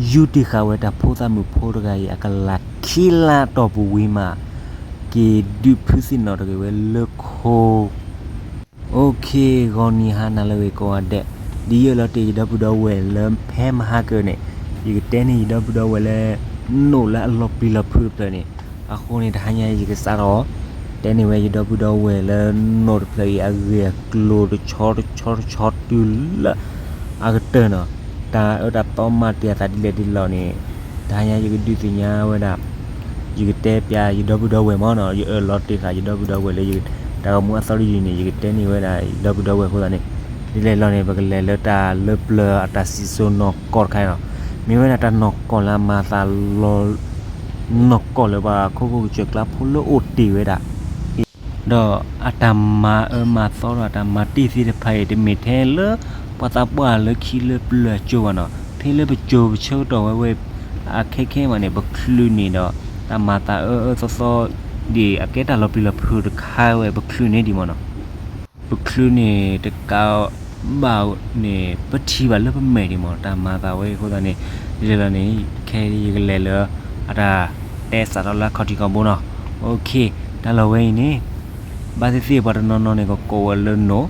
ယူၢ်တ့ၢ်ဃာ်ဝဲတၢ်ဖိသၣ်မုၣ်ဖိတဂၤအံၤ အကလၤခံလါတီၢ်ပူၤဝံၤမး က့ၤဒုးဖုးသ့ၣ်နီၣ်တဂ့ၤဝဲလၢခိ OK, ဂီၤနံၤဟါနၤလၢအဂ့ၤကိးဂၤဒဲး, ဒ်ယလီၤတ့ၢ်ယဒီပုၢ်ဒီဝဲၢ်လၢဖဲမဟါကၢန့ၣ်, ယကတဲန့ၢ်ယဒီပုၢ်ဒီဝဲၢ်လၢ နိၣ်လၢအလီၤပျံၤလီၤဖုးတဖျၢၣ်န့ၣ်, အဃိန့ၣ် တဟါညါယကစးထီၣ် တဲန့ၢ်ဝဲယဒီပုၢ်ဒီဝဲၢ်လၢ နိၣ်တဖျၢၣ်အံၤအဂ့ၢ်အကျိၤတဆီတဆီတဆီတုၤလၢ အကတၢၢ်နီၤ, တၢ်အၢတၢ်သီမၤတ့ၢ်အသးဒ်လဲၣ်ဒ်လဲၣ်န့ၣ်, တဟါညါယကဒုးသ့ၣ်ညါဝဲဒၣ် ယကတဲပျးယဒီပုၢ်ဒီဝဲၢ်မ့ၢ်နီၤ, ယအၢၣ်လီၤတ့ၢ်ဃာ်ယဒီပုၢ်ဒီဝဲၢ်လၢ တၢ်ဂီၤမူအသီတယုၢ်န့ၣ် ယကတဲန့ၢ်ဝဲဒၣ်ယဒီပုၢ်ဒီဝဲၢ်အဃိသတးန့ၣ်, ဒ်လဲၣ်လီၤန့ၣ် ပကလဲၤလၢတၢ်လၢပျၢၤအတၢ်စံၣ်စိၤနီၢ်ကီၢ်တခါအံၤနီၤ, မ့ၢ်ဝဲဒၣ်တၢ်နီၢ်ကီၢ်လၢအမၤသးလီၤ နီၢ်ကီၢ်လၢပှၤခိခိၣ်ကစၢၢ်ကျါဖိလၢအိၣ်တ့ၢ်ဝဲဒၣ် ဒီးအတၢ်မၤအၢမၤသီဒီးအတၢ်မၤတ့ၢ်သ့ၣ်တဖၣ်အံၤ တမ့ၢ်ထဲလၢ ပှၤသးပှၢ်လၢခံလၢပျၢၤအစိၤဘၣ်နီၤ, ဖဲလၢပစိၤပဆၢကတီၢ်ဝဲဝဲ အခဲခဲမးန့ၣ် ပချုးန့ၢ်ဒီး တၢ်မၤသးအၢအၢသီသီ ဒ်အကဲတၢ်လီၤပျံၤလီၤဖုးတခါဝဲ ပချုးန့ၢ်ဒံးမ့ၢ်နီၤ, ပချုးန့ၢ်တကးဘၣ်န့ၣ် ပထံၣ်ဘၣ်လၢပမဲာ်ဒံးမ့ၢ် တၢ်မၤသးဝဲအံၤအဃိသတးန့ၣ်, ဒ်လဲၣ်လီၤန့ၣ် ခဲအံၤယကလဲၤလၢ အတၢ်တဲစးထီၣ်လၢအခီၣ်ထံးခီၣ်ဘိနီၤ, OK, တၢ်လီၢ်ဝဲအံၤန့ၣ် ဘၣ်သ့ၣ်သ့ၣ်ပှၤတနီၤနီၤန့ၣ် ကကိးဝဲလၢနိၣ်,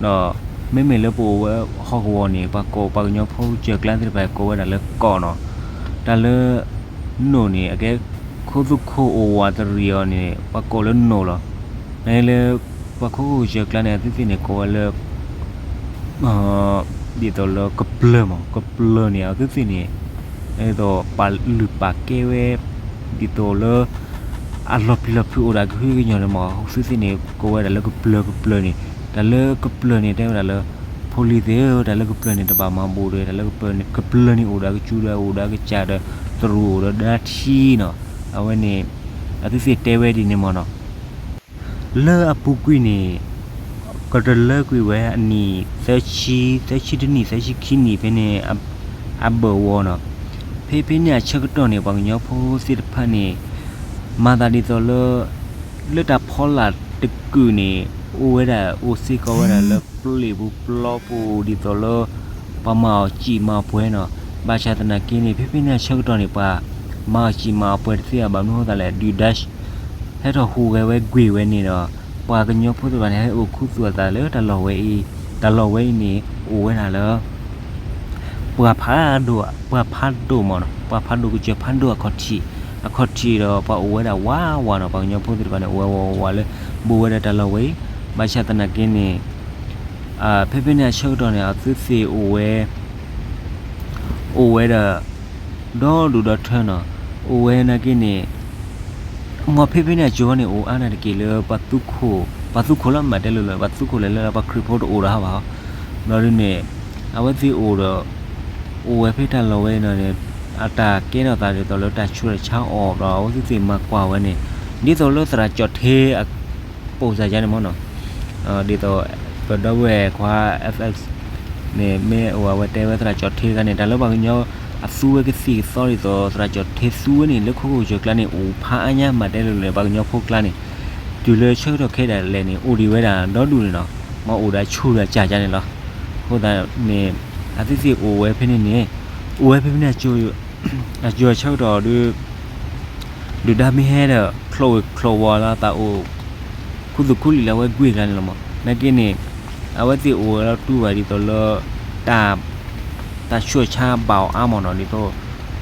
ဒီးမ့မ့ၢ်လၢပအိၣ်ဝဲဟီၣ်ကဝီၤန့ၣ် ပှၤကိးပှၤကညီဖိကစၢၢ်ကျါသ့ၣ်တဖၣ် ကိးဝဲဒၣ်လၢကီၢ်နီၤ, တၢ်လၢ နိၣ်န့ၣ် အကဲ ခိသူၣ်ခိၣ်အိၣ်ဝးတရံးအီၤန့ၣ် ပှၤကိးလၢနိၣ်လီၤ, နလၢ ပှၤခိခိၣ်ကစၢၢ်ကျါန့ၣ် အဝဲသ့ၣ်န့ၣ် ကိးဝဲလၢ ဒ်သိးလၢကပျၢၤမး ကပျၢၤန့ၣ် အဝဲသ့ၣ်န့ၣ် ဒ်သိးပာ်လုၢ်ပာ်ကဲဝဲ ဒ်သိးလၢ အလီၤပျံၤလီၤဖုးအိၣ်ဒီးကဟုကညီၢ်န့ၣ်မး အဝဲသ့ၣ်န့ၣ် ကိးဝဲဒၣ်လၢကပျၢၤ ကပျၢၤန့ၣ် တၢ်လၢကပျၢၤန့ၣ် တဲဝဲဒၣ်လၢ ဖိလံၤသ့ၣ်ဧၢ တၢ်လၢကပျၢၤန့ၣ် တဘၣ်မၤဘူးဒီး တၢ်လၢကပျၢၤန့ၣ် ကပျၢၤန့ၣ်အိၣ်ဒီးကစူဒီး အိၣ်ဒီးကစၢ်ဒီး တရူးအိၣ်ဒီးဒါထံနီၤ အဝဲန့ၣ် အဝဲသ့ၣ်တဲဝဲဒ်န့ၣ်မးနီၤ လၢအပူၤကွံာ်န့ၣ် ကတလၢကွံာ်ဝဲအနံၣ် သၢဆံ သၢဆံတနံၣ် သၢဆံခံနံၣ်ဖဲန့ၣ် အဘၢၣ်ဝီနီၤ, ဖဲဖဲန့ၣ်အဆၢကတီၢ်န့ၣ် ပှၤကညီဖိသ့ၣ်တဖၣ်န့ၣ် မၤသးဒ်သိးလၢ လၢတၢ်ဖီလာ်တကုာ်န့ၣ် အိၣ်ဝဲဒၣ် အိၣ်စ့ၢ်ကီးဝဲဒၣ်လၢပျံၤပူၤပျီပူၤ ဒ်သိးလၢ ပှၤမၤအီၣ်စံာ်မၤအီၣ်ပှဲၤနီၤ, ဘၣ်ဆၣ်သနာ်က့န့ၣ် ဖဲဖဲန့ၣ်အဆၢကတီၢ်န့ၣ် ပှၤမၤအီၣ်စံာ်မၤအီၣ်ပှဲၤတသ့ဘၣ် ဘၣ်မနုၤအဃိသတးလဲၣ် ဒုၣ်ဒါ ဟဲထီၣ်ဟူးဂဲၤဝဲကွံာ်ဝဲန့ၣ်ဒီး ပှၤကညီဖိသ့ၣ်တဖၣ်န့ၣ် ဟဲအိၣ်ခူသူၣ်အသးလၢတၢ်လီၢ်ဝဲအံၤ, တၢ်လီၢ်ဝဲအံၤန့ၣ် အိၣ်ဝဲဒၣ်လၢ ပှၤဖးဒိၣ်, ပှၤဖးဒိၣ်မးနီၤ, ပှၤဖးဒိၣ်ကစၢၢ်ဖးဒိၣ်အခီၣ်ထံး, အခီၣ်ထံးဒီး ပှၤအိၣ်ဝဲဒၣ်ဝးဝးနီၤ, ပှၤကညီဖိသ့ၣ်တဖၣ်န့ၣ် အိၣ်ဝဲဝးဝးလၢ ဘူးဝဲဒၣ်တၢ်လီၢ်ဝဲအံၤ, ဘၣ်ဆၣ်သနာ်က့န့ၣ် ဖဲဖဲန့ၣ်အဆၢကတီၢ်န့ၣ် အဝဲသ့ၣ်အိၣ်ဝဲ အိၣ်ဝဲဒီး ဒီဒူၣ်ဒီထၢနီၤ, အိၣ်ဝဲနာ်က့န့ၣ် မ်ဖဲဖဲန့ၣ်အစိၤန့ၣ် အိၣ်အါန့ၣ်တက့ၢ်လၢ ပှၤသူခိၣ်လၢမၤတဲလိၤလိၤ ပှၤသူခိၣ်လဲၤလၢပှၤခရံာ်ဖိတအိၣ်ဒီးဟးဘၣ်ဟီ, ဘျီဒ်န့ၣ် အဝဲသ့ၣ်အိၣ်ဒီး အိၣ်ဝဲဖဲတၢ်လီၢ်ဝဲအံၤန့ၣ် အတၢ်ကဲထီၣ်သးဒ်သိးလၢတၢ်ဆူးတၢ်ဆါအီၤ ဘျီအဝဲသ့ၣ်မၤကွၢ်ဝဲန့ၣ် ဒ်သိးလၢသရၣ်ကၠီၣ်ထ့ အပိာ်စၢ်ယါန့ၣ်မ့ၢ်နီၤ, ဒ်သိး ပဒီပုၢ်ဝဲၢ်ခွါ F X န့ၣ် မ့ၢ်အိၣ်အဝဲတဲဝဲသရၣ်ကၠီၣ်ထ့တခါန့ၣ် တၢ်လၢပှၤကညီအသူဝဲကသံၣ်ကသီဒ်သိးသရၣ်ကၠီၣ်ထ့သူဝဲန့ၣ် လၢခိခိၣ်ကစၢၢ်ကျါန့ၣ် အိၣ်ဖးအါညါမးတဲလိၤလိၤ ပှၤကညီဖိကျါန့ၣ် တုၤလၢဆၢကတီၢ်ခဲဒၣ်လဲာ်န့ၣ် အိၣ်ဒံးဝဲဒၣ်ဒီဒူၣ်န့ၣ်နီၤ, မ်အိၣ်ဒီးဆူၣ်ဒီးကၢ်ကၢ်န့ၣ်လီၤ. အဃိသတးန့ၣ် အဝဲသ့ၣ်အိၣ်ဝဲဖဲန့ၣ်န့ၣ် အိၣ်ဝဲဖဲဖဲန့ၣ် အစိၤဆၢကတီၢ်ဒီး ဒုၣ်ဒါမ့ၢ်ဟဲဒီး ချိးဝ့ၤချိးဝီၤလၢအသးအိၣ် ခူသူၣ်ခူလံာ်လၢအဝဲကွံာ်ကျါန့ၣ်လီၤမး. နာ်က့န့ၣ် အဝဲသ့ၣ်အိၣ်ဝဲလီၤတူၢ်ဘၣ်ဒ်သိးလၢ တၢ် တၢ်ဆူးတၢ်ဆါဘၣ်အီၤအါမးနီၤ ဒ်သိး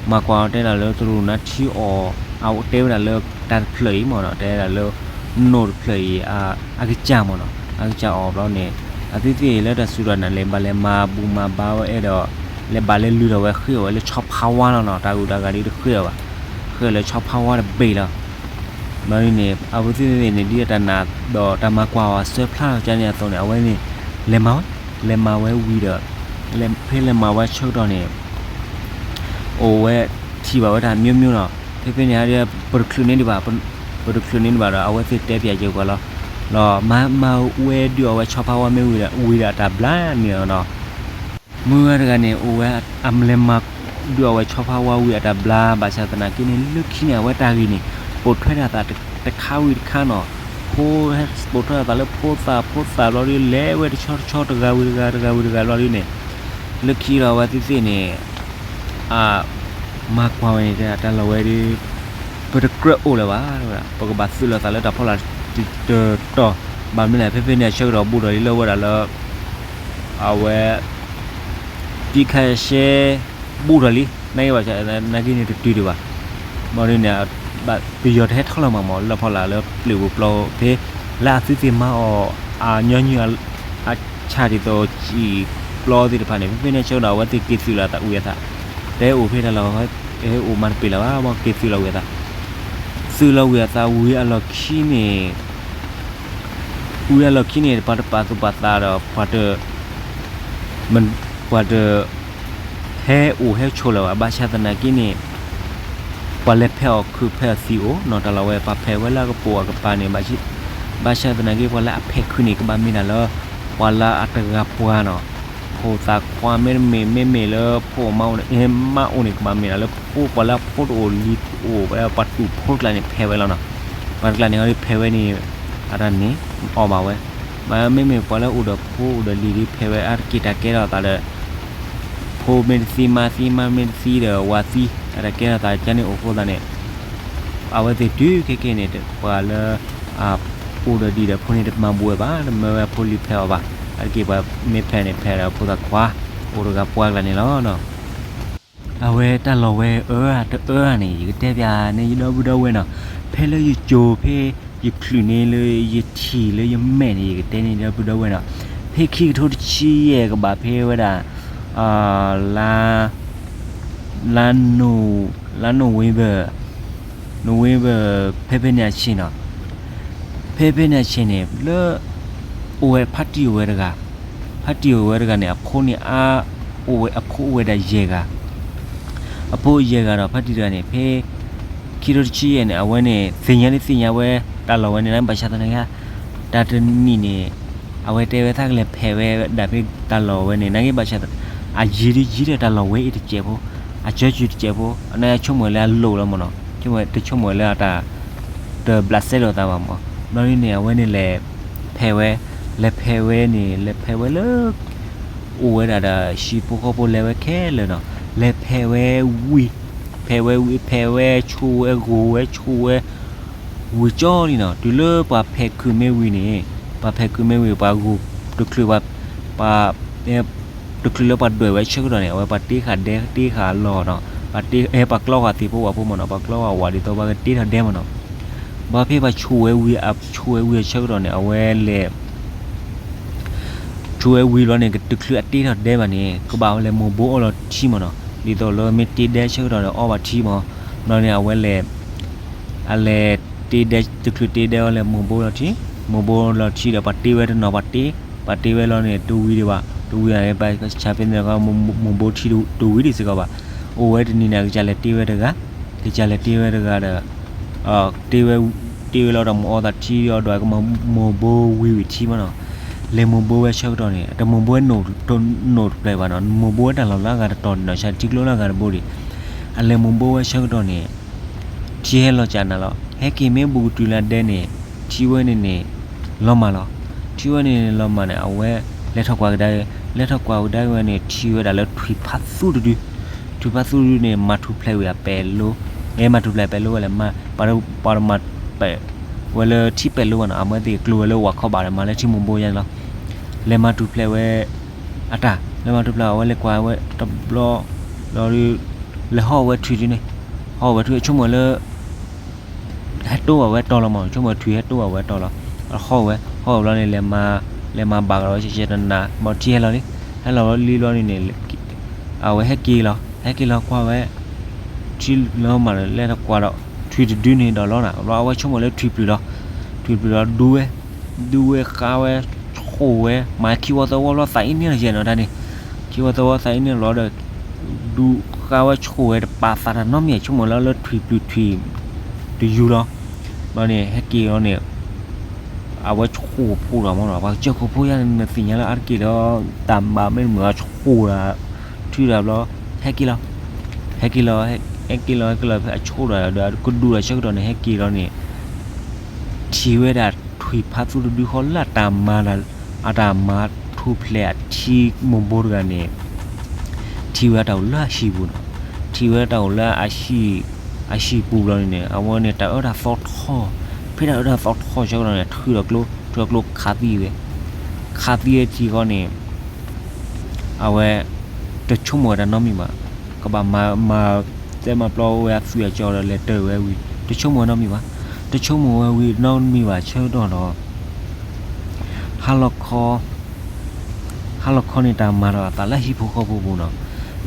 မၤကွၢ်အီၤတဲဒၣ်လၢတရူးနါထံအီၤ အတဲဝဲဒၣ်လၢတၢ်တဖျၢၣ်အံၤမးနီၤ တဲဒၣ်လၢ နိၣ်တဖျၢၣ်အံၤ အကစၢ်မးနီၤ အကစၢ်အီၤဘျီန့ၣ် အဝဲသ့ၣ်လၢတၢ်စူၤဒီးနၤ လဲၤဘၣ်လဲၤမၤဘူၣ်မၤဘါဝဲအဲၣ်ဒိး လဲၤဘၣ်လဲၤလုၢ်ထီၣ်ဝဲဃ့ၢ်အီၤဝဲလၢဆီဖါဝါလီၤနီၤ တၢ်ဂုၤတၢ်ဂၤဒ်တဃ့ၢ်အီၤဘၣ် ဃ့ၢ်လၢဆီဖါဝါတဘ့ၣ်လီၤ. ဘျီဒ်န့ၣ် အဝဲသ့ၣ်န့ၣ် ဒ်တၢ်နာ်ဒီးတၢ်မၤကွၢ်အီၤဆၢဖျါထီၣ်ကန့ၣ်အသိးန့ၣ် အဝဲန့ၣ် လဲၤမၤဝဲ လဲၤမၤဝဲဝံၤဒီး ဖဲလဲၤမၤဝဲဆၢကတီၢ်န့ၣ် အိၣ်ဝဲထံၣ်ဘၣ်ဝဲတၢ်မိမိနီၤ ဖဲဖဲန့ၣ် ပတချုးန့ၢ်ဒံးဘၣ် ပတချုးန့ၢ်ဒံးဘၣ်ဒီး အဝဲသ့ၣ်တဲပၠးက့ၤကွၢ်လီၤ လီၤ မၤမၤဝဲဒုးအီၣ်ဝဲဆီဖါဝါမ့ၢ်ဝံၤဒီးအတၢ်ဘျါန့ၣ်နီၤ မုၢ်ဂၤတဂၤန့ၣ် အိၣ်ဝဲ အလဲၤမၤဒုးအီၣ်ဝဲဆီဖါဝါဝံၤအတၢ်ဘျါ ဘၣ်ဆၣ်သနာ်က့န့ၣ် လၢခံန့ၣ် အဝဲတၢ်ဂ့ၢ်န့ၣ် ပိာ်ထွဲတၢ်သးတခါဝံၤတခါနီၤ ဖိ ပိာ်ထွဲတၢ်သးလၢဖိသၣ် ဖိသၣ်ဘျီဒ် လဲၤဝဲတဆီတဆီ တဂၤဝံၤတဂၤ တဂၤဝံၤတဂၤဘျီဒ်န့ၣ် လၢခံဒီးအဝဲသ့ၣ်သ့ၣ်န့ၣ် အမၤကွၢ်ဝဲန့ၣ် တၢ်လီၢ်ဝဲဒီး ပတကြၢးအိၣ်လၢၤဘၣ်, ပကဘၣ်သုးလီၤသးလၢတၢ်ဖီလာ်တတီၤ, ဘၣ်မနုၤလဲၣ် ဖဲဖဲန့ၣ်အဆၢကတီၢ် ဘူးထီၣ်လံလၢဝဲဒၣ်လၢ အဝဲ ပံခါရှဲ ဘူးထီၣ်လံ, နာ်က့ဘၣ်ဆၣ် နာ်က့န့ၣ်တတုၤဒံးဘၣ်, ဘၣ်ဒ်န့ၣ် ပယီၤတဟဲထီၣ်လၢၤမးမး လၢဖီလာ်လၢပျုၤပူၤပျီဖဲ လၢအသုသ့ၣ်မၤအီၣ် အညီနုၢ် အဆၣ်ဒ်သိးစံာ်ပျီသ့ၣ်တဖၣ်န့ၣ် ဖဲဖဲန့ၣ်အဆၢကတီၢ် အဝဲသ့ၣ်က့ၤသုးလီၤသးဝံၤအသး, တဟဲအိၣ်ဖဲတၢ်လီၢ် ဟဲအိၣ်မၤတပ့ၤလၢၤဘၣ်, က့ၤသုးလီၤဝံၤအသး, သုးလီၤဝံၤအသးဝံၤအလီၢ်ခံန့ၣ် ဝံၤအလီၢ်ခံန့ၣ် ပှၤတပာ်သူၣ်ပာ်သးဒီး ပှၤတ ပှၤတ ဟဲအိၣ်ဟဲဆိးလၢၤဘၣ်, ဘၣ်ဆၣ်သနာ်က့န့ၣ် ပှၤလဲၤဖဲးအီၣ်ခုးဖဲးအီၣ်သံးအိၣ်နီၤ, တၢ်လီၢ်ဝဲပှၤဖဲးဝဲလၢအကပိာ်အကပၤန့ၣ်, ဘၣ်ဆၣ်သနာ်က့ ပှၤလၢအဖဲးခုးန့ၣ် ကဘၣ်မ့ၢ်ဒၣ်လၢ ပှၤလၢအတဂၤပှၤနီၤ, ဖိသၣ်ခွါမ့တမ့ၢ် မ့မ့ၢ်လၢဖိမါအိၣ်န့ၣ် မါအိၣ်န့ၣ် ကဘၣ်မ့ၢ်ဒၣ်လၢဖိ ပှၤလၢအဖိတအိၣ်လံၤတအိၣ်ဝဲ ပှၤတူာ်ဖိတကျါန့ၣ် ဖဲးဝဲလီၤနီၤ, ပှၤတကျါန့ၣ် အီၤဒ်ဖဲးဝဲန့ၣ် အတၢ်န့ၣ် အီၣ်ဘၣ်ဝဲ, မ့မ့ၢ်ပှၤလၢအိၣ်ဒီးဖိအိၣ်ဒီးလံၤဒ်ဖဲးဝဲ အါတက့ၢ်တၢ်ကဲထီၣ်သးဒီး ဖိမ့ၢ်တသံ မါသံ မါမ့ၢ်တသံဒီး ဝၤသံ အတၢ်ကဲထီၣ်သးကန့ၣ်အိၣ်အဃိသတးန့ၣ်, အဝဲသ့ၣ်တုၤခဲကနံၣ်န့ၣ် ပှၤလၢ အအိၣ်ဒီးဒံးဒီးဖိန့ၣ် တမၤဘူးဝဲဘၣ်, တမၢဝဲဖိလံၤဖဲးအီၤဘၣ်, အါတက့ၢ်ပှၤမ့ၢ်ဖဲးန့ၣ် ဖဲးဒီးဖိသၣ်ခွါ အိၣ်တဂၤပှၤကျါန့ၣ်လီၤ. အဝဲတၢ်လီၢ်ဝဲအၢဧါတအၢဧါန့ၣ် ယကတဲပၠးန့ၢ်ယဒီပုၢ်ဒီဝဲၢ်နီၤ, ဖဲလၢယကိၤဖဲ ယချုးန့ၢ်လၢယထံၣ်လၢယမဲာ်န့ၣ် ယကတဲန့ၢ်ဒီပုၢ်ဒီဝဲၢ်နီၤ, ဖဲခံကထိတဆံယဲၢ်ကဘၣ်ဖဲဝဲဒၣ် လါ လါ လါနိၣ်ဝ့ဘၢၣ် နိၣ်ဝ့ဘၢၣ် ဖဲဖဲန့ၣ်အဆ့ၣ်နီၤ, ဖဲဖဲန့ၣ်အဆ့ၣ်န့ၣ် လၢ အိၣ်ဝဲဖါတံၢ်အိၣ်ဝဲတဂၤ, ဖါတံၢ်အိၣ်ဝဲတဂၤန့ၣ် အဖိန့ၣ်အါ အိၣ်ဝဲအဖိအိၣ်ဝဲဒၣ်ယဲၢ်ဂၤ, အဖိယဲၢ်ဂၤဒီးဖါတံၢ်တဂၤန့ၣ် ဖဲ ခံကထိတဆံယဲၢ်န့ၣ် အဝဲန့ၣ် သ့ၣ်ညါဒ်သ့ၣ်ညါဝဲ တၢ်လီၢ်ဝဲန့ၣ် ဘၣ်ဆၣ်သနာ်က့ တၢ်တနံၤန့ၣ် အဝဲတဲဝဲသးကလဲၤဖဲးဝဲဒၣ်ဖဲတၢ်လီၢ်ဝဲန့ၣ် နာ်က့ဘၣ်ဆၣ် အယံၤဒ်ယံၤဒီးတၢ်လီၢ်ဝဲအံၤတစဲးဖိ, အကၢကၢတစဲးဖိ အန့ၣ်ဆိကမိၣ်လၢအလိၣ်လီၤမ့ၢ်နီၤ, တဆိကမိၣ်လၢအတၢ် တဘျးစဲလိာ်သးဘၣ်မ့ၢ်, ဘျီဒ်န့ၣ် အဝဲန့ၣ်လဲၤဖဲးဝဲ, လဲၤဖဲးဝဲန့ၣ် လဲၤဖဲးဝဲလၢ အိၣ်ဝဲဒၣ်ဒီး ဟံၣ်ဖိဃီဖိလဲၤဝဲခဲလၢာ်နီၤ, လဲၤဖဲးဝဲဝံၤ, ဖဲးဝဲဝံၤ ဖဲးဝဲဆိၣ်ဝဲဂိၢ်ဝဲဆိၣ်ဝဲ ဝံၤကၠီလံနီၤ, တုၤလၢပှၤဖဲးခုးမ့ၢ်ဝံၤန့ၣ်, ပှၤဖဲးခုးမ့ၢ်ဝံၤ ပှၤဂိၢ် တချုး ပှၤ တချုးလၢပှၤဒွဲၣ်ဝဲဆၢကတီၢ်န့ၣ် အဝဲပှၤတ့ဃာ်ဒဲတ့ဃာ်လီၢ်နီၤ, ပှၤတ့ ပှၤကျီဃာ်သ့ၣ်ဖိဝၣ်ဖိမ့ၢ်နီၤ, ပှၤကျီဃာ်ဝၣ်ဒ်သိးပှၤကတ့ထီၣ်ဒဲမ့ၢ်နီၤ, ဘၣ်ဖဲပှၤဆိၣ်ဝဲဝံၤ အဆိၣ်ဝဲဝံၤအဆၢကတီၢ်န့ၣ် အဝဲလဲၤ ဆိၣ်ဝဲဝံၤလီၤန့ၣ် တချုးအတ့ထီၣ်ဒဲဘၣ်န့ၣ် ကဘၣ်လဲၤမိၢ်ဘိအီၤလီၤထံမ့ၢ်နီၤ, ဒ်သိးလၢမ့ၢ်တ့ဒဲဆၢကတီၢ်န့ၣ် အီၣ်ဘၣ်ထံမ့ၢ်, ဘျီန့ၣ် အဝဲလဲၤ အလဲၤတ့ဒဲ တချုးတ့ဒဲအီၤလဲၤမိၢ်ဘိလီၤထံ, မိၢ်ဘိလီၤထံဒီး ပှၤတ့ဝဲတနီၤ ပှၤတ့, ပှၤတ့ဝဲလီၤန့ၣ် တဝံၤဒံးဘၣ်, တဝံၤန့ၣ် ပဆၣ်ဖဲန့ၣ် မိၢ်ဘိထံတဝံၤဒံးစ့ၢ်ကီးဘၣ်, အိၣ်ဝဲတနံၤန့ၣ် အကစၢ်လဲၤတ့ဝဲတဂၤ, ကစၢ်လဲၤတ့ဝဲတဂၤဒီး တ့ဝဲ တ့ဝဲလီၤဒီး မိၢ်အီသးထံဒီး ဒွးကမိၢ်ဘိဝံၤဝံၤထံမ့ၢ်နီၤ, လဲၤမိၢ်ဘိဝဲဆၢကတီၢ်န့ၣ် တမိၢ်ဘိဝဲ နိၣ်တဖျၢၣ်ဘၣ်နီၤ, မိၢ်ဘိဝဲတၢ်လီၢ်လၢအဂၤတတီၤန့ၣ်နီၤ, ဆၣ်ထံကျိလၢအဂၤတဘိဒံး, အလဲၤမိၢ်ဘိဝဲဆၢကတီၢ်န့ၣ် ထံဟဲလီၤကၢ်နၤလီၤ, ဟဲက့ၤမ့ၢ်ဘူးကတုၤလၢဒဲန့ၣ် ထံဝဲန့ၣ်န့ၣ် လီၤမၢ်လီၤ, ထံဝဲန့ၣ်န့ၣ်လီၤမၢ်န့ၣ် အဝဲ လဲၤထီၣ်ကွၢ်ကဒါ, လဲၤထီၣ်ကွၢ်ကဒါဝဲန့ၣ် ထံၣ်ဝဲဒၣ်လၢထွံၣ်ဖးသူတဒု, ထွံၣ်ဖးသူတဒုန့ၣ် မၤထူၣ်ဖျဲးဝံၤအပဲာ်လိ, မၤထူၣ်ဖျဲးပဲာ်လိဝဲလဲၣ်, ပှၤတမၤပဲာ်ဝဲလၢထံပဲာ်လိဘၣ်နီၤ, အမ့ၢ်သ့ၣ်ကျိၤဝဲလၢဝၣ်ခီဘၣ်ဒီး မၤလၢထံမိၢ်ဘိယါန့ၣ်လီၤ, လဲၤမၤထူၣ်ဖျဲးဝဲ အတၢ်, လဲၤမၤထူၣ်ဖျဲး အဝဲလဲၤကွၢ်ဝဲတဘျီ လီၤဒုး လဲၤဟီၣ်ဝဲထွံၣ်ဒုန့ၣ်, ဟီၣ်ဝဲထွံၣ် ဆိကမိၣ်လၢ ဟဲတိၢ်ဘၣ်ဝဲတီၤလီၤမး, ဆိကမိၣ်ထွံၣ်ဟဲတိၢ်ဘၣ်ဝဲတီၤလီၤ, ဟီၣ်ဝဲ ဟီၣ်ဝဲဘျီန့ၣ် လဲၤမၤ လဲၤမၤဘၣ်ကဒီးဝဲ ဆဲးဆဲးနးနး ဘျီထံဟဲလီၤလံ, ဟဲလီၤလံဘျီန့ၣ်န့ၣ် အဝဲဟဲက့ၤလီၤ, ဟဲက့ၤလီၤကွၢ်ဝဲ ထံလီၤမးဒီး လဲၤထီၣ်ကွၢ်ဒီး ထွံၣ်တဒုန့ၣ်ဒီးလီၤနၤ, ဘျီအဝဲဆိကမိၣ်လၢထွံၣ်ပျုၢ်လီၤ, ထွံၣ်ပျုၢ်လီၤဒူဝဲ, ဒူဝဲဃါဝဲ ဆိၣ်ဝဲ မၤခံဝီသၢဝီဘျီသးအံၤန့ၢ်လီၤယဲၢ်နီၤတၢ်န့ၣ်, ခံဝီသၢဝီသးအံၤန့ၢ်လီၤဒီး ဒူဃါဝဲဆိၣ်ဝဲတပာ်သးတၢ်နီတမံၤ ဆိကမိၣ်လၢလၢထွံၣ်ပျုၢ်ထွံၣ် တယူၤလီၤ, ဘျီန့ၣ် ဟဲက့ၤလီၤန့ၣ် အဝဲဆိၣ်ဖိဒီးမးနီၤ, ပှၤကစၢၢ်ခိၣ်ဖိယါန့ၣ် နသ့ၣ်ညါလၢအါတက့ၢ်ဒီး တၢ်မၤမ့ၢ်မုာ်အဆိၣ်ဒီး ထွံၣ်ဒီးဘျီ ဟဲက့ၤလီၤ, ဟဲက့ၤလီၤ ဟဲက့ၤလီၤ ဟဲက့ၤလီၤ ဟဲက့ၤလီၤ ကဒီးဆၢကတီၢ်န့ၣ် ဟဲက့ၤလီၤန့ၣ် ထံၣ်ဝဲဒၣ်ထွံၣ်ဖးသူတဒုဃီလၢအတၢ်မၤ အတၢ်မၤထူၣ်ဖျဲးအထံမိၢ်ဘိတဂၤန့ၣ် ထံၣ်ဝဲအတၢ်အိၣ်လၢအဟံၣ်ပူၤနီၤ, ထံၣ်ဝဲတၢ်အိၣ်လၢ အဟံၣ်ပူၤဘျီန့ၣ်န့ၣ် အဝဲန့ၣ်တၢ်အၢတၢ်သီထီၣ်, ဖဲတၢ်အၢတၢ်သီထီၣ်ဆၢကတီၢ်န့ၣ် ထုးထီၣ်ကျိ ထုးထီၣ်ကျိခးသံဝဲ, ခးသံဝဲထံဃီန့ၣ် အဝဲ တဆိကမိၣ်ဝဲဒၣ်နီတမံၤဘၣ်. ကဘၣ်မၤ မၤတဲမၤပျီဝဲအသွံၣ်အစီၤဒီးလဲၤတၢၢ်ဝဲဝံၤ တဆိကမိၣ်ဝဲနီတမံၤဘၣ်. တဆိကမိၣ်ဝဲဝံၤနီတမံၤဘၣ်ဆၢကတီၢ်ဒီး ဟါလီၤခီ ဟါလီၤခီန့ၣ် တၢ်မၤထီၣ်အသးလၢဟံၣ်ဖိဃီဖိပူၤနီၤ.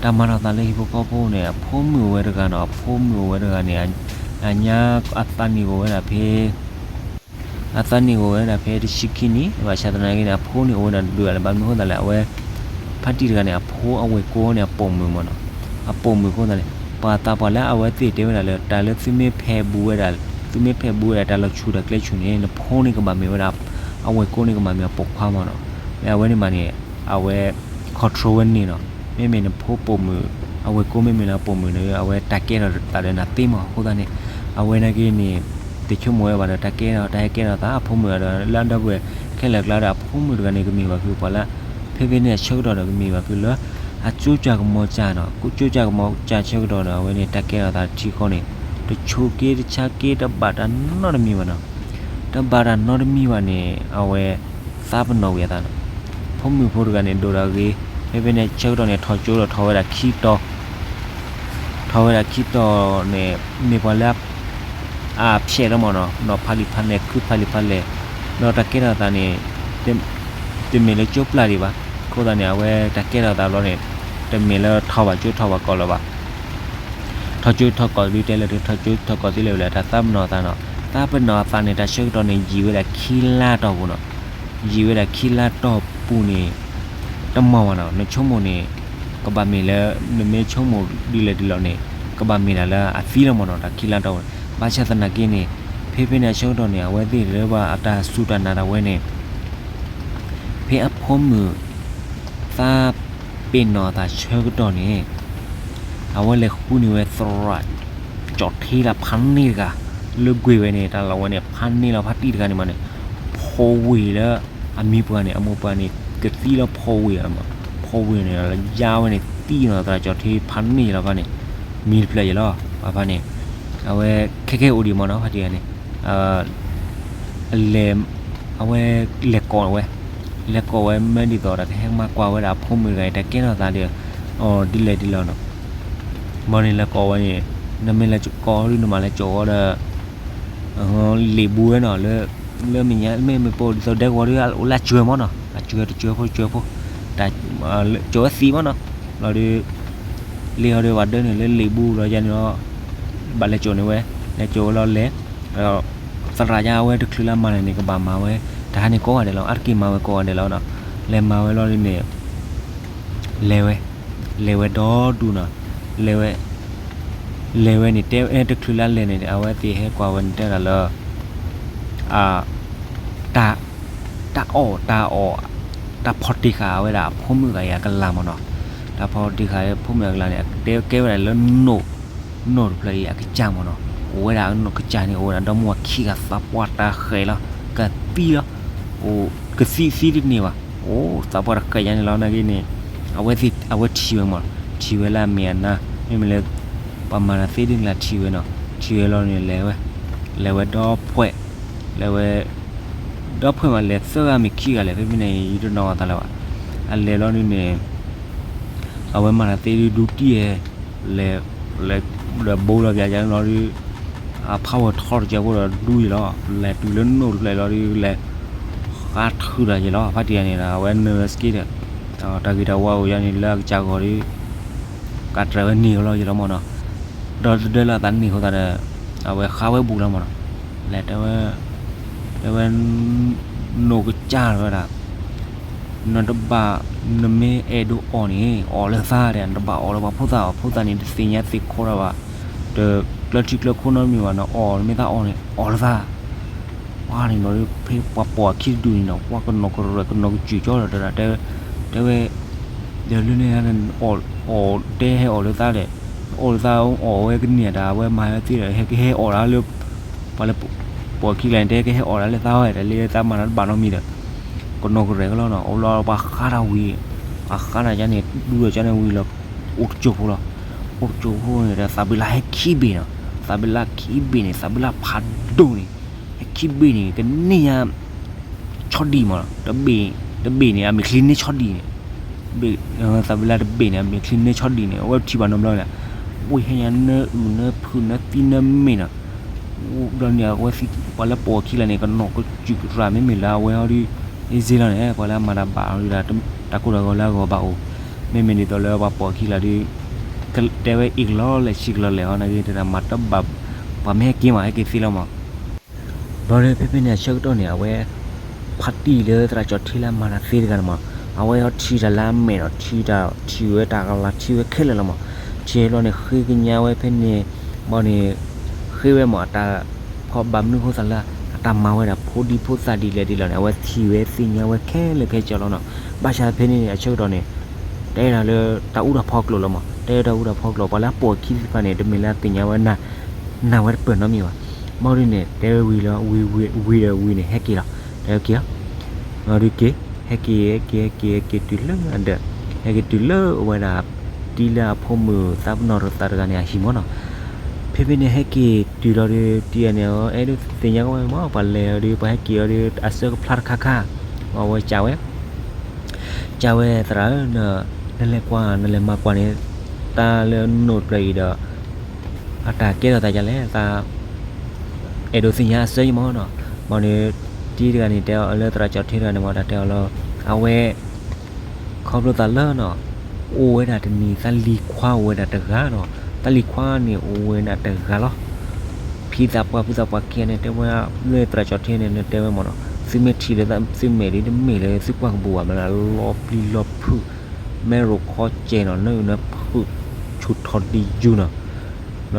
တၢ်မၤထီၣ်အသးလၢဟံၣ်ဖိဃီဖိန့ၣ် အဖိမုၣ်အိၣ်ဝဲတဂၤနီၤ. အဖိမုၣ်အိၣ်ဝဲတဂၤန့ၣ် အညါအသးနံၣ်အိၣ်ဝဲဒၣ်ဖဲ အသးနံၣ်အိၣ်ဝဲဒၣ်ဖဲတဆံခံနံၣ် ဘၣ်ဆၣ်သနာ်က့န့ၣ် အဖိန့ၣ်အိၣ်ဝဲဒၣ်တဒုးလၢၤဘၣ်. မနုၤအဃိသတးလဲၣ် အဝဲ ဖါတံၢ်တဂၤန့ၣ် အဖိအဝဲၢ်ကိန့ၣ် အပိာ်မုၣ်မ့ၢ်နီၤ. အပိာ်မုၣ်အဃိသတးန့ၣ် ပှၤသးပှၢ်လၢအဝဲသ့ၣ်တဲဝဲဒၣ်လၢ တၢ်လၢသုမ့ၢ်ဖဲးဘူးဝဲဒၣ် သုမ့ၢ်ဖဲးဘူးဝဲဒၣ်တၢ်လီၤဆူၣ်တၢ်ကျဲဆူၣ်န့ၣ် နဖိန့ၣ်ကဘၣ်မ့ၢ်ဝဲဒၣ် အဝဲၢ်ကိန့ၣ်ကဘၣ်မ့ၢ်အပိာ်ခွါမ့ၢ်နီၤ. မ့ၢ်အဝဲန့ၣ်မးန့ၣ် အဝဲ control ဝဲန့ၣ်နီၤ. မ့မ့ၢ်နဖိပိာ်မုၣ် အဝဲၢ်ကိမ့မ့ၢ်လၢအပိာ်မုၣ်န့ၣ် အဝဲတၢ်ကဲထီၣ်သးဒီးနၤသ့မ့ၢ်အဃိသတးန့ၣ် အဝဲနာ်က့န့ၣ် တဆိကမိၣ်ဝဲဘၣ်ဒီး တၢ်ကဲထီၣ် တၢ်ဟဲကဲထီၣ်သး အဖိမုၣ်ဒီးလၢအဒီပုၢ်ဝဲၢ်ခဲလၢာ်အကျါဒီး အဖိမုၣ်တဂၤန့ၣ်ကမ့ၢ်ဘၣ်က့ၤပှၤလၢ ဖဲဖဲန့ၣ်အဆၢကတီၢ်ဒီးကမ့ၢ်ဘၣ်က့ၤလၢ အကၠိကၢ်ကမီၤကၢ်နီၤ. ကၠိကၢ်ကမီၤကၢ်ဆၢကတီၢ်ဒီး အဝဲန့ၣ်တၢ်ကဲထီၣ်သးထံဃီန့ၣ် တဆိးက့တဆါက့ တဘၣ်တၢ်နီတမံၤဘၣ်နီၤ. တဘၣ်တၢ်နီတမံၤဘၣ်န့ၣ် အဝဲ သးပနီၣ်ဝံၤအသးနီၤ. ဖိမုၣ်ဖိတဂၤန့ၣ် ဒိၣ်ဒီးဂ့ၤ ဖဲဖဲန့ၣ်ဆၢကတီၢ်န့ၣ် ထီၣ်ကၠိဒီးထီၣ်ဝဲဒၣ်ခံတီၤ ထီၣ်ဝဲဒၣ်ခံတီၤန့ၣ် မ့ၢ်ပှၤလၢ အဖျဲးလီၤမ့ၢ်နီၤ, နီၢ်ဖးလံာ်ဖးလဲၢ် ခုဖးလံာ်ဖးလဲၢ်, ဒီးတၢ်ကဲထီၣ်သးန့ၣ် တမ့ၢ်လၢကၠိပျၢ်ဒံးဘၣ်. အဃိသတးန့ၣ် အဝဲတၢ်ကဲထီၣ်သးဘျီန့ၣ် တမ့ၢ်လၢထီၣ်ဘၣ်ကၠိထီၣ်ဘၣ်ကီၢ်လၢၤဘၣ်. ထီၣ်ကၠိထီၣ်ကီၢ်ဒုးတဲလၢ ထီၣ်ကၠိထီၣ်ကီၢ်သ့လၢၤဝဲလၢ တၢ်သးပနီၣ်အသးနီၤ. သးပနီၣ်အသးန့ၣ် တၢ်ဆၢကတီၢ်န့ၣ် ယံာ်ဝဲဒၣ်ခံလါတီၢ်ပူၤနီၤ. ယံာ်ဝဲဒၣ်ခံလါတီၢ်ပူၤန့ၣ် တမီၢ်ဘၣ်နီၤ. နဆိကမိၣ်န့ၣ် ကဘၣ်မ့ၢ်လၢ နမ့ၢ်ဆိကမိၣ်ဒ်လဲၣ်ဒ်လဲၣ်န့ၣ် ကဘၣ်မ့ၢ်ဒၣ်လၢအသံလီၤမ့ၢ်နီၤ တၢ်ခံလါတီၢ်ပူၤန့ၣ်. ဘၣ်ဆၣ်သနာ်က့န့ၣ် ဖဲဖဲန့ၣ်အဆၢကတီၢ်န့ၣ် အဝဲသ့ၣ်လၢဘၣ်အတၢ်စူၢ်တၢ်နာ်ဒၣ်ဝဲန့ၣ် ဖဲအဖိမုၣ် သးပ့ၤနီၣ်အသးဆၢကတီၢ်န့ၣ် အဝဲလဲၤဃုန့ၢ်ဝဲသရၣ် ကၠီၣ်ထံလၢဖးန့ၢ်တဂၤ လၢကွံာ်ဝဲန့ၣ် တၢ်လီၢ်ဝဲန့ၣ် ဖးန့ၢ်လီၤဖါတံၢ်တဂၤန့ၣ်မးန့ၣ် ဖိဝ့ၢ်လၢ အမိၢ်ပှၢ်န့ၣ် အမိၢ်ပှၢ်န့ၣ် ကသံလီၤဖိဝ့ၢ်, ဖိဝ့ၢ်န့ၣ် လၢယါဝဲန့ၣ် သံလီၤသရၣ်ကၠီၣ်ထံဖးန့ၢ်လီၤဖါန့ၣ် မံၤတဖျၢၣ်ယဲလီၤ ပှၤဖါန့ၣ် အဝဲ ခဲခဲအိၣ်ဒံးမးနီၤ ဖါတံၢ်တဂၤန့ၣ် အလဲၤ အဝဲလဲၤကိးဝဲ လဲၤကိးဝဲမ့ၢ်ဒ်သိးဒီးကဟဲမၤကွၢ်ဝဲဒၣ်အဖိမုၣ်တဂၤအံၤ တၢ်ကဲထီၣ်သးဒီး အီၤဒ်လဲၣ်ဒ်လဲၣ်နီၤ. ဘၣ်န့ၣ်လဲၤကိးဝဲန့ၣ် နမ့ၢ်လဲၤကိးဒုးနမၤလဲၤကိးဝဲဒီး လံာ်ဘူးဝဲနီၤ လၢ လၢမဲာ်ညါ မ့မ့ၢ်ပိာ်ဒ်သိးဒဲကဝီၤဒီး အိၣ်လၢအစှၢၤမးနီၤ အစှၢၤတစှၢၤဖိတစှၢၤဖိ တၢ် ကိးဝဲသံမးနီၤ လီၤဒုး လ့ၣ်ဟီဒုးဝဲဒၢန့ၣ် လၢလံာ်ဘူးလီၤယါန့ၣ်လီၤ ဘၣ်လဲၤကိးန့ၢ်ဝဲ လဲၤကိးဝဲလီၤလဲၤ သရၣ်ယါအဝဲတချုးလၢမၤန့ၣ်န့ၣ် ကဘၣ်မၤဝဲ တဟါန့ၣ်ကိးဂၤဒဲးလီၤ အါတက့ၢ်မၤဝဲကိးဂၤဒဲးလီၤနီၤ လဲၤမၤဝဲလီၤဒုးန့ၣ် လဲၤဝဲ လဲၤဝဲဒီဒူၣ်နီၤ လဲၤဝဲ လဲၤဝဲန့ၣ် တဲဝဲတချုးလၢလဲၤန့ၣ် အဝဲသ့ၣ်ဟဲကွၢ်ဝဲန့ၣ် တဲဒၣ်လၢ တၢ် တၢ်အီၣ် တၢ်အီၣ် တၢ်ဖီၣ်တံၢ်ဃာ်ဝဲဒၣ်အဖိမုၣ်သးအံၤအကလၤမးနီၤ တၢ်ဖီၣ်တံၢ်ဃာ်ဖိမုၣ်အကလၤန့ၣ် တဲကဲဝဲဒၣ်လၢ နိၣ်တဖျၢၣ်အံၤအကစၢ်မးနီၤ အိၣ်ဝဲဒၣ်အနိၣ်ကစၢ်န့ၣ် အိၣ်ဝဲဒၣ်ဒီမါဝၤခံဂၤသးပှၢ်တၢ်ဃဲးလီၤ ကသံလီၤ အိၣ်ကသံသံတန့ၢ်ဘၣ် အိၣ်သးပှၢ်တၢ်ဃဲးယါန့ၣ်လီၤ နာ်က့န့ၣ် အဝဲသ့ၣ် အဝဲထံၣ်ဝဲမး ထံၣ်ဝဲလၢအမဲာ်အနါ မ့မ့ၢ်လၢ ပှၤမၤတၢ်သ့ဒ်န့ၣ်လၢထံၣ်ဝဲနီၤ ထံၣ်ဝဲလီၤန့ၣ် လဲၤဝဲ လဲၤဝဲဒီဖှဲး လဲၤဝဲ ဒီဖှဲးမး လဲၤသၢဂၤမ့ၢ်ခံဂၤလဲၣ် ဖဲဖဲန့ၣ် ယတနီၣ်အသးလၢၤဘၣ် အလဲၤလီၤဒုးန့ၣ် အဝဲမၤတၢ်သ့ဒုးဒူတံၢ်ဟဲ လဲၤ လဲၤဒီးဘိလီၤပျၢ်ယါန့ၣ်လီၤဒုး အဖးဝဲထီၣ်တကဲဖိဒီးဒူယံၤလီၤ လဲၤတုၤလၢနိၣ်တဖျၢၣ်လီၤဒုး လဲၤ ဃါထုးတၢ်ယံၤလီၤ ဖါတံၢ်တဂၤန့ၣ်ဒီး အဝဲ nervous က့ဒီး တၢ်ဂ့ၤတၢ်ဝါအိၣ်ယါန့ၣ် လၢအကစၢ်ဂီၢ်ဒီး ကးတြဲၤဝဲန့ၢ်ဝဲလီၤယံၤလီၤမးနီၤ ဒီးတဒၢလၢအသးန့ၢ်အဃိသတးဒီး အဝဲဃါဝဲဘူးလီၤမးနီၤ လဲၤတဲဝဲ တဲဝဲ နိၣ်ကစၢ်ဝဲဒၣ် နတဘၣ် နမ့ၢ်အဲၣ်ဒိးအီၣ်န့ၣ် အီၣ်လၢသးဒီး နတဘၣ်အီၣ်လၢပှၤဖိသၣ်အီၣ် ဖိသၣ်န့ၣ် တသ့ၣ်ညါသ့ၣ်ခီတၢ်ဘၣ် တကျၢၤထံကျၢၤခိနီတမံၤဘၣ် နအီၣ်မ့ၢ်သးအီၣ်န့ၣ် အီၣ်လၢသး ပှၤန့ၣ်လီၤ ဖဲပှၤပိာ်အခံတဒူၣ်န့ၣ်နီၤ ပှၤကနီၤကရဲၣ် ကနီၤကစၢ်ကၠီဒီး တဲ တဲဝဲ ဒီးလၢန့ၣ် အီၣ် အီၣ်တဲဟဲအီၣ်လၢသးဒီး အီၣ်လၢသး အီၣ်ဝဲကန့ၢ်တၢ် အဝဲမၤဝဲသ့ဒီး ဟဲကဟဲအီၣ်တၢ်လၢ ပှၤလၢပိာ်အခံကျါန့ၣ် တဲကဟဲအီၣ်တၢ်လၢသးဝဲ တၢ်လၢသးမၤတၢ်တဘၣ်နီတမံၤဒီး ကနီၤကရဲၣ်ကလီနီၤ အိၣ်လီၤပှၤဃါတၢ်ဝံၤ ပှၤဃါတၢ်ယါန့ၣ် ဒူဒီးကၠီန့ၣ်ဝံၤလီၤ အိၣ်တကၠိၢ်ဖိလီၤ အိၣ်ကၠိဖိန့ၣ်ဒီး သးဘ့ၣ်လၢ်ဟဲခံဘ့ၣ်နီၤ, သးဘ့ၣ်လၢ်ခံဘ့ၣ်န့ၣ် သးဘ့ၣ်လၢ်ဖးဒိၣ်န့ၣ် ဟဲခံဘ့ၣ်န့ၣ် ကန့ၢ်ညါ ဆီဒံၣ်မးနီၤ, တဘ့ၣ်န့ၣ် အမဲာ်ချံန့ၢ်ဆီဒံၣ်န့ၣ်, သးဘ့ၣ်လၢ်တဘ့ၣ်န့ၣ် အမဲာ်ချံန့ၢ်ဆီဒံၣ်န့ၣ် အဝဲထံၣ်ဘၣ်နီတဘျီန့ၣ်, ဝဲဟဲညါနၢအုၣ်နၢဖုးနၢသံနၢမ့ၢ်နီၤ, ဘျီန့ၣ် အဝဲသံပှၤလၢပိာ်အခံလၢာ်န့ၣ် ကနိးကစုာ်ကရၢ မ့မ့ၢ်လၢအဝဲဟီဒုး အ့စ့လီၤန့ၣ် ပှၤလၢအမၤတၢ်ဘၣ်အီၤဒုးဒီး တၢ်ကိၢ်တၢ်ဂီၤလၢအဂီၢ်ဘၣ်အိၣ်, မ့မ့ၢ်ဒ်သိးလၢပှၤပိာ်အခံလၢာ်ဒုး တဲဝဲအ့ၣ်ကလီၤလဲၣ်ဆံးကလီၤလဲၣ်ဟီ နာ်က့တၢ်မၤတဘၣ်, ပှၤမ့ၢ်ဟဲက့ၤမး ဟဲက့ၤသ့လီၤမး. ဘျီဒီးဖဲဖဲန့ၣ်အဆၢကတီၢ်န့ၣ် အဝဲဖးတံၢ်လၢသရၣ်ကၠီၤထ့လၢအမၤတၢ်သ့တဂၤန့ၣ်မး, အဝဲဟီထံၣ်တၢ်လၢအမဲာ်ဒီး ထံၣ်တၢ်ထံၣ်ဝဲတၢ်ကလၤထံၣ်ဝဲခဲလၢာ်လီၤမး, ထံၣ်လီၤန့ၣ် ဃ့ကညးဝဲဖဲန့ၣ်, ဘျီန့ၣ် ဃ့ဝဲမး အတၢ်ဖီၣ်ဘၣ်မနုၤဃိသးလၢ အတၢ်မၤဝဲဒၣ်ဖိဒံဖိသၣ်ဒ်လဲၣ်ဒ်လဲၣ်န့ၣ် အဝဲထံၣ်ဝဲသ့ၣ်ညါဝဲခဲလၢာ်ခဲဆ့လီၤနီၤ, ဘၣ်ဆၣ်ဖဲန့ၣ်န့ၣ် အဆၢကတီၢ်န့ၣ် တဲဒၣ်လၢတၢ်အူတၢ်ဖီကျိာ်လီၤမး, တဲဒၣ်တၢ်အူတၢ်ဖီကျိာ် ပှၤလၢအပိာ်အခံသ့ၣ်တဖၣ်န့ၣ် တမ့ၢ်လၢအသ့ၣ်ညါဝဲ နၢ်ဝဲတပၢၢ်နီတမံၤဘၣ်, ဘျီဒုန့ၣ် တဲဝဲဝံၤလီၤ, ဝံၤဒီးဝံၤန့ၣ် ဟဲက့ၤလီၤ, တဲဝဲက့ၤလီၤ ဘျီဒုက့ၤ ဟဲက့ၤ ဟဲက့ၤ ဟဲက့ၤ ဟဲက့ၤတုၤလၢအဒၢး, ဟဲက့ၤတုၤလၢအဝဲဒၣ် တံၤလၢအဖိမုၣ်သးပနီၣ်တသးတဂၤန့ၣ် အဟံၣ်မးနီၤ, ဖဲဖဲန့ၣ် ဟဲက့ၤတုၤလီၤဒီး တံၤအန့ၣ် အဲၣ်ဒိးသ့ၣ်ညါကီးဝဲမး ပှၤလဲၤအီၤဒီး ပှၤဟဲက့ၤအီၤဒီး အဆၢကဖျါတခါခါ, အဝဲစံးဝဲ စံးဝဲ သရၣ်ဧၢ, နလဲၤကွၢ် နလဲၤမၤကွၢ်န့ၣ် တၢ်လၢနအိၣ်ဖျဲၣ်အံၤဒီး အတၢ်ကဲထီၣ်သးဒ်လဲၣ် သး အဲၣ်ဒိးသ့ၣ်ညါအဆၢယံမးနီၤ, ဘျီန့ၣ် တံၤတဂၤန့ၣ် တဲအီၤလၢသရၣ်ကၠီၤထ့တဂၤန့ၣ်မး တၢ်တဲအီၤလၢ အဝဲ ခီဖျိသးလၢနီၤ အိၣ်ဝဲဒၣ်တနံၤ သးလံၤခွါအိၣ်ဝဲဒၣ်တဂၤနီၤ, သးလံၤခွါန့ၣ်အိၣ်ဝဲဒၣ်တဂၤလီၤ, ဖံသးပှၢ်ဖုသးပှၢ်ခံဂၤန့ၣ် တဲဝဲလၢသရၣ်ကၠီၤထ့န့ၣ် တဲဝဲမးနီၤ သုမ့ၢ်ထံၣ်လၢသုမဲာ်ဒ်တမ့ၢ်လၢသုကွၢ်ကပူၤဘၣ်မး လီၤပျံၤလီၤဖုး မဲရိၣ်ခီစဲးနီၤ နၢအုၣ်နၢဖုး ဆူၣ်ထီၣ်ဒံးယူၤနီၤ,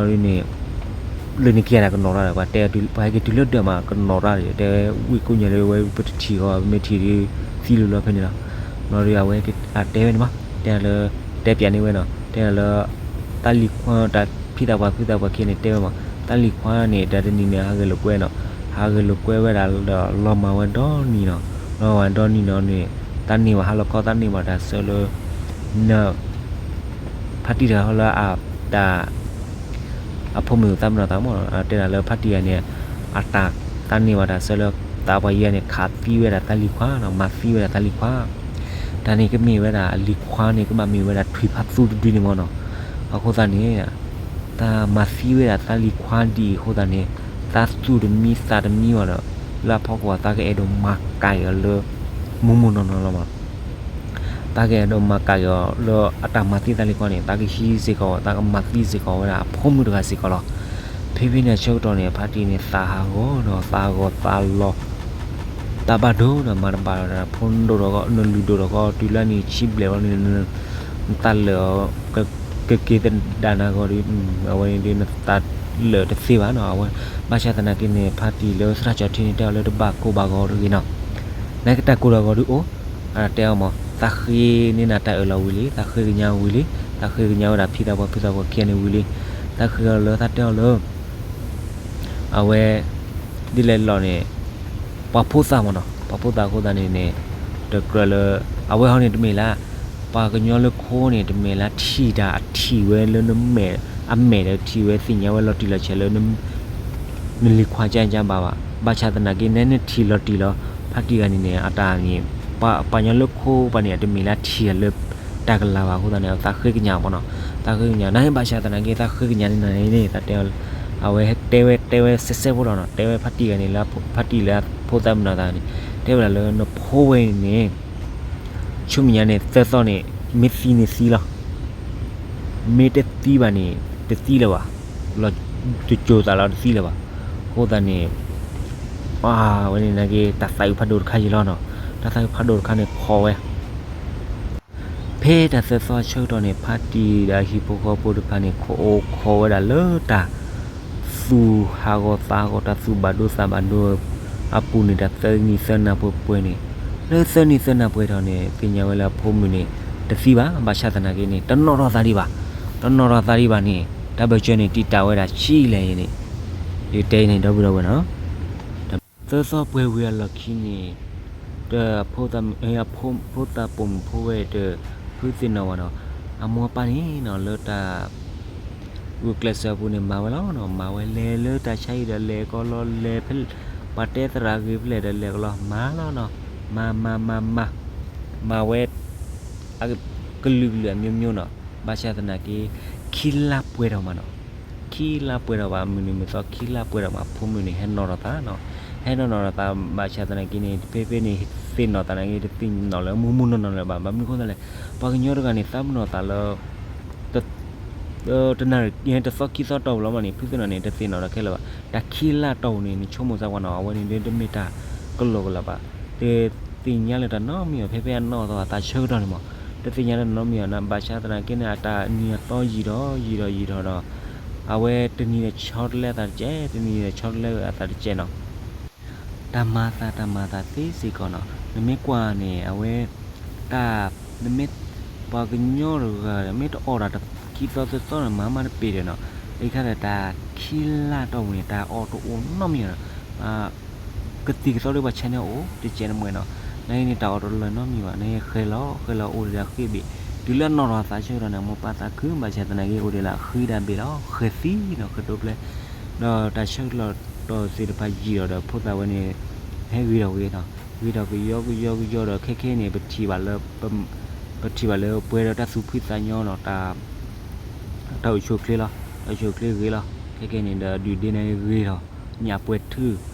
ဘျီဒ်န့ၣ် လၢန့ၣ်ခံဂၤန့ၣ်ကနိးတၢ်ဒီး ပှၤတဲ ပှၤဟဲက့ၤတုၤလၢဒၢးမး ကနိးတၢ်ဒီး တဲဝဲဝံၣ်ကိးညါလၢဝဲပတထံၣ်ဃီ ပမ့ၢ်ထံၣ်ဒီး သံလိၤလီၤဖဲန့ၣ်လီၤ, ဘျီဒ်အဝဲ အတဲဝဲန့ၣ်မး တဲလၢ တဲပၠးန့ၢ်ဝဲနီၤ တဲလၢ သးလံၤခွါ တၢ်ဖံသးပှၢ်ဖုသးပှၢ်ခံဂၤန့ၣ် တဲဝဲမး သးလံၤခွါန့ၣ် တၢ်တနံၤန့ၣ် ဟးဂဲၤလိာ်ကွဲနီၤ, ဟးဂဲၤလိာ်ကွဲဝဲဒၣ်ဒီး လီၤမၢ်ဝဲဒီနံၤနီၤ, လီၤမၢ်ဒီနံၤနီၤန့ၣ် သးန့ၢ်ဘၣ်ဟါလီၤခီ သးန့ၢ်ဘၣ်တၢ်ဆၢလၢ န ဖါတံၢ်တဂၤဟီလၢအတၢ် အဖိမုၣ်သးပနီၣ်သးမး တဲဒၣ်လၢဖါတံၢ်ဂၤန့ၣ် အတၢ်သးန့ၢ်ဘၣ်တၢ်ဆၢလၢ သးပှၢ်ယဲန့ၣ် ခးသံဝဲဒၣ်သးလံၤခွါနီၤ မၤသံဝဲဒၣ်သးလံၤခွါ, တၢ်န့ၣ်ကမ့ၢ်ဝဲဒၣ်အလံၤခွါန့ၣ် ကဘၣ်မ့ၢ်ဝဲဒၣ်ထွံၣ်ဖးသူတဒုန့ၣ်မးနီၤ, အဃိသတးန့ၣ် တၢ်မၤသံဝဲဒၣ်သးလံၤခွါဒ်အံၤအဃိသတးန့ၣ် သးသူၣ်တမံသးတမံဘၣ်ဒီး လၢအဖီခိၣ်အသးကအဲၣ်ဒိးမၤကၤက့ၤအီၤလၢ မူမူနီၢ်နီၢ်လီၤမး သးကအဲၣ်ဒိးမၤကၤက့ၤအီၤလၢအတၢ်မၤသံသးလံၤခွါန့ၣ် သးကဟံးစ့ၢ်ကီး သးကမၤသံစ့ၢ်ကီးဝဲဒၣ်အဖိမုၣ်တဂၤစ့ၢ်ကီးလီၤ. ဖဲဖဲန့ၣ်အဆၢကတီၢ်န့ၣ် ဖါတံၢ်န့ၣ် သးဟးဂီၤဒီးသးဂီၤသးလီၤ သးဘၣ်ဒိဒီးမၤတဘၣ်ဒီး ဖိဒိၣ်ဒီး နလုၢ်ဒိၣ်ဒီးကီ တုၤလၢနံၣ်ဆံဘျဲၣ်ဝဲန့ၣ် နသးလၢာ်အီၤ ကက့ၤသဒၣ်နၤဂီၢ်ဒီး အဝဲန့ၣ်ဒ်နသးလၢာ်တသ့ဘၣ်နီၤ အဝဲ ဘၣ်ဆၣ်သနာ်က့န့ၣ် ဖါတံၢ်လၢသရၣ်ကၠီၤထံန့ၣ် တဲအီၤလၢတဘၣ်ကိၢ်ဘၣ်ဂီၤတဂ့ၤနီၤ နကတၢ်ကိၢ်တၢ်ဂီၤဒုးအိၣ် အတဲအီၤမး သးဃ့န့ၢ်နၤတၢ်အၢၣ်လီၤဝံၤလံ သးဃ့ကညးဝံၤလံ သးဃ့ကညးဝဲဒၣ်ဖံသးပှၢ်ဖုသးပှၢ်ခံဂၤန့ၣ်ဝံၤလံ သးဃ့အီၤလၢသးတဲအီၤလၢ အဝဲ ဒ်လဲၣ်လီၤန့ၣ် ပှၤဖိသၣ်မးနီၤ ပှၤဖိသၣ်အဃိသတးန့ၣ်န့ၣ် တကြၢးလၢ အဝဲဟီန့ၣ်တမ့ၢ်လၢ ပှၤကညီလၢခိန့ၣ် တမ့ၢ်လၢထံၣ်တၢ်အထံၣ်ဝဲလၢနမဲာ် အမဲာ်ဒီးထံၣ်ဝဲသ့ၣ်ညါဝဲလီၤတံၢ်လီၤဆဲးလၢ နလံၤခွါကၢကၢဘၣ်ဘၣ် ဘၣ်ဆၣ်သနာ်က့ နဲနထံၣ်လီၤတံၢ်လီၤ ဖါတံၢ်ဂၤန့ၣ်န့ၣ် အတၢ်န့ၣ် ပှၤကညီလၢခိပှၤန့ၣ် အတမ့ၢ်လၢထံၣ်လၢတၢ်ကလၤဘၣ်အဃိသတးန့ၣ် သးဃ့ကညးမးနီၤ သးဃ့ကညး နဟဲဘၣ်ဆၣ်သနာ်က့ သးဃ့ကညးန့ၢ်နၤန့ၣ် သးတဲ အဝဲတဲဝဲတဲဝဲစဲစဲဖိလီၤနီၤ တဲဝဲဖါတံၢ်ဂၤန့ၣ်လၢ ဖါတံၢ်လၢဖိသၣ်မုၣ်နီၤသးန့ၣ် တဲဝဲဒၣ်လၢနဖိဝဲန့ၣ် ဆူမဲာ်ညါန့ၣ် သၢသီန့ၣ် မ့ၢ်သံန့ၣ်သံလီၤ မ့ၢ်တသံဘၣ်န့ၣ် တသံလၢၤဘၣ် လီၤတစိၤသးလီၤတသံလၢၤဘၣ် အဃိသတးန့ၣ် အဝဲန့ၣ်နာ်က့ တၢ်သးအုးဖးဒိၣ်တခါယံၤလီၤနီၤ တၢ်သးအုးဖးဒိၣ်တခါန့ၣ်ခိးဝဲ ဖဲတၢ်သၢသီအဆၢကတီၢ်န့ၣ် ဖါတံၢ်ဒီးအဟံၣ်ဖိဃီဖိတဖၣ်န့ၣ် ခိးအိၣ်ခိးဝဲဒၣ်လၢတၢ် သူၣ်ဟးဂီၤသးဟးဂီၤ တၢ်သူၣ်ဘၣ်ဒိသးဘၣ်ဒိအပူၤန့ၣ် တၢ်သၢနံၤသၢနၢ်ပှဲၤပှဲၤန့ၣ် လၢသၢနံၤသၢနၢ်ပှဲၤထီၣ်န့ၣ် သ့ၣ်ညါဝဲလၢအဖိမုၣ်န့ၣ် တသံဘၣ် ဘၣ်ဆၣ်သနာ်က့န့ၣ် တနီၣ်ထီၣ်သးဒံးဘၣ် တနီၣ်ထီၣ်သးဒံးဘၣ်န့ၣ် တၢ်ဘၢၣ်စၢၤန့ၣ် တံာ်တာ်ဝဲဒၣ်ဆံးလဲၣ်အံၤန့ၣ် ယတဲန့ၣ် ဒီပုၢ်ဒီဝဲၢ်နီၤ သၢသီပှဲၤဝံၤအလီၢ်ခံန့ၣ် တ ဖိသၣ်ပိာ်မုၣ်ဖိဝဲၢ်တဖုသ့ၣ်နီၣ်ဘၣ်နီၤ အမိၢ်အပၢ်န့ၣ်နီၤ လၢတၢ် ဂုာ်ကျဲးစၢးအပူၤန့ၣ် မၤဝဲလီၤနီၤ, မၤဝဲလဲၤလၢတၢ်ဆါဟံၣ်ဒီးလဲၤကီးလီၤ, လဲၤဖဲ ပှၤတဲသရၣ်ဂ့ၤဖဲလဲၣ်ဒီးလဲၤကီးလီၤ, မၤလီၤနီၤ, မၤ မၤ မၤ မၤ, မၤဝဲ ကလုာ်ကလုာ်အမျိုးမျိုးနီၤ, ဘၣ်ဆၣ်သနာ်က့ ခံလါပှဲၤထီၣ်မးနီၤ, ခံလါပှဲၤထီၣ်ဘၣ်, မုၢ်နံၤမုၢ်သီခံလါပှဲၤထီၣ်မး, ဖိမုၣ်န့ၣ် ဟဲနီၣ်ထီၣ်သးနီၤ, ဟဲနီၣ်နီၣ်ထီၣ်သး, ဘၣ်ဆၣ်သနာ်က့န့ၣ် ဖဲဖဲန့ၣ် သ့ၣ်နီၣ်သးနာ်က့ တသ့ၣ်နီၣ်လၢမူမူနီၢ်နီၢ်လၢၤဘၣ်, ဘၣ်မနုၤအဃိသတးလဲၣ်, ပှၤကညီတဂၤန့ၣ် သးပ့ၤနီၣ်သးလၢ တနၣ်ရံၣ် တသီခံသီတီၢ်ပူၤလီၤမးန့ၣ် ဖုသ့ၣ်နီၣ်န့ၣ် တသ့ၣ်နီၣ်ဒီးခဲလၢာ်ဘၣ်, တၢ်ခံလါတီၢ်ပူၤန့ၣ် နဆိကမိၣ်သးပှၤနီၤ, အဝဲန့ၣ်ဒ်တမ့ၢ်တၢ်ကလီကလီဘၣ်, တသ့ၣ်ညါလၢၤတၢ်နီတမံၤဘၣ်, ဖဲဖဲအနီၣ်ထီၣ်အသးဆၢကတီၢ်န့ၣ်မး, တသ့ၣ်ညါလၢၤတၢ်နီတမံၤဘၣ်, ဘၣ်ဆၣ်သနာ်က့န့ၣ် အတၢ်နံၤအသီယံာ်ထီၣ်ယံာ်ထီၣ်ယံာ်ထီၣ်ဒီး အဝဲတနံၤဒီးဆီတလဲအသးတကဲး, တနံၤဒီးဆီတလဲအသးတကဲးနီၤ တၢ်မၤအသး တၢ်မၤအသးသ့စ့ၢ်ကီးနီၤ, နမ့ၢ်ကွၢ်န့ၣ် အဝဲ တၢ် နမ့ၢ် ပှၤကညီတဂၤ မ့ၢ်တအီၣ်တၢ်ခံသီသၢသီန့ၣ် မၤမးတပ့ၤဒီးနီၤ, အံၤခါဒီးတၢ်ခံလါတီၢ်ပူၤန့ၣ် တၢ်အီၣ်တအိၣ်နီတမံၤနီၤ, ကသံၣ်ကသီဒီးပှၤဆဲးန့ၢ်အိၣ် တကဲးတမှဲၤနီၤ, နာ်က့န့ၣ် တၢ်အီၣ်တလၢၤနီတမံၤဘၣ်, နဃဲၤလီၤ ဃဲၤလီၤအိၣ်ဒံးလၢအဃံအဘ့ၣ်, တုၤလၢအနီၣ်ထီၣ်အသးဆၢကတီၢ်န့ၣ် အမိၢ်ပၢ်သးခု ဘၣ်ဆၣ်သနာ်က့အိၣ်ဒံးလၢအဃံဒၣ်ဘ့ၣ်လီၤ, ဃဲၤသံနီၤ ဃဲၤတိပျဲ ဒီးတၢ်ဆၢကတီၢ်သ့ၣ်တဖၣ်ယံာ်ဒီး ဖိသၣ်ဝဲန့ၣ် ဟဲဂ့ၤထီၣ်ဂ့ၤနီၤ, ဂ့ၤထီၣ်ကယီကယီကယီဒီး ခဲခဲအံၤန့ၣ် ပထံၣ်ဘၣ်လၢ ပထံၣ်ဘၣ်လၢပှဲၤဒီးတၢ်သူၣ်ဖှံသးညီနီၤ, တၢ်အိၣ်ဆူၣ်အိၣ်ချ့လီၤ, တၢ်အိၣ်ဆူၣ်အိၣ်ချ့ဂ့ၤလီၤ, ခဲခဲအံၤန့ၣ်ဒီး ဒုၣ်ဒ့န့ၣ်ဂ့ၤထီၣ် ညၣ်ပှဲၤထု,